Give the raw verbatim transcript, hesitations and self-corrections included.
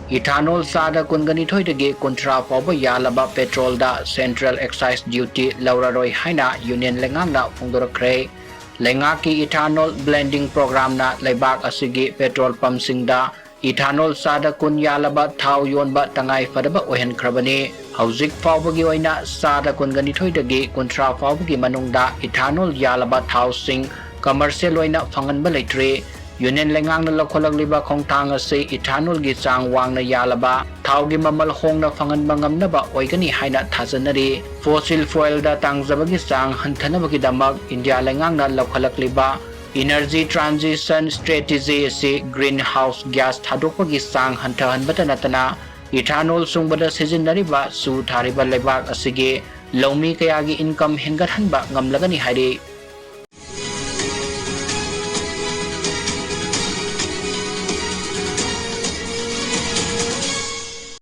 Ethanol ꯆꯥꯗ ꯀꯨꯟꯒ ꯅꯤꯊꯣꯏꯗꯒꯤ ꯀꯨꯟꯊ꯭ꯔꯥ ꯐꯥꯎꯕ ꯌꯥꯜꯂꯕ petrolꯗ central excise duty ꯂꯧꯔꯔꯣꯏ ꯍꯥꯏꯅ union ꯂꯩꯉꯥꯛꯅ ꯐꯣꯡꯗꯣꯔꯛꯈ꯭ꯔꯦ꯫ ꯂꯩꯉꯥꯛꯀꯤ ethanol blending programꯅ ꯂꯩꯕꯥꯛ ꯑꯁꯤꯒꯤ petrol pumpꯁꯤꯡꯗ ethanol ꯆꯥꯗ ꯀꯨꯟ ꯌꯥꯜꯂꯕ ꯊꯥꯎ ꯌꯣꯟꯕ ꯇꯉꯥꯏ ꯐꯗꯕ ꯑꯣꯏꯍꯟꯈ꯭ꯔꯕꯅꯤ꯫ ꯍꯧꯖꯤꯛ ꯐꯥꯎꯕꯒꯤ ꯑꯣꯏꯅ ꯆꯥꯗ ꯀꯨꯟꯒ ꯅꯤꯊꯣꯏꯗꯒꯤ ꯀꯨꯟꯊ꯭ꯔꯥ ꯐꯥꯎꯕꯒꯤ ꯃꯅꯨꯡꯗ ethanol ꯌꯥꯜꯂꯕ ꯊꯥꯎꯁꯤꯡ commercial ꯑꯣꯏꯅ ꯐꯪꯍꯟꯕ ꯂꯩꯇ꯭ꯔꯤ꯫ Union ꯂꯩꯉꯥꯛꯅ ꯂꯧꯈꯠꯂꯛꯂꯤꯕ ꯈꯣꯡꯊꯥꯡ ꯑꯁꯤ ethanolꯒꯤ ꯆꯥꯡ ꯋꯥꯡꯅ ꯌꯥꯜꯂꯕ ꯊꯥꯎꯒꯤ ꯃꯃꯜ ꯍꯣꯡꯅ ꯐꯪꯍꯟꯕ ꯉꯝꯅꯕ ꯑꯣꯏꯒꯅꯤ ꯍꯥꯏꯅ ꯊꯥꯖꯅꯔꯤ꯫ Fossil fuelꯗ ꯇꯥꯡꯖꯕꯒꯤ ꯆꯥꯡ ꯍꯟꯊꯅꯕꯒꯤꯗꯃꯛ India ꯂꯩꯉꯥꯛꯅ ꯂꯧꯈꯠꯂꯛꯂꯤꯕ energy transition strategy ꯑꯁꯤ greenhouse gas ꯊꯥꯗꯣꯛꯄꯒꯤ ꯆꯥꯡ ꯍꯟꯊꯍꯟꯕꯇ ꯅꯠꯇꯅ ethanol ꯁꯨꯡꯕꯗ ꯁꯤꯖꯤꯟꯅꯔꯤꯕ ꯆꯨ ꯊꯥꯔꯤꯕ ꯂꯩꯕꯥꯛ ꯑꯁꯤꯒꯤ ꯂꯧꯃꯤ ꯀꯌꯥꯒꯤ income ꯍꯦꯟꯒꯠꯍꯟꯕ ꯉꯝꯂꯒꯅꯤ ꯍꯥꯏꯔꯤ꯫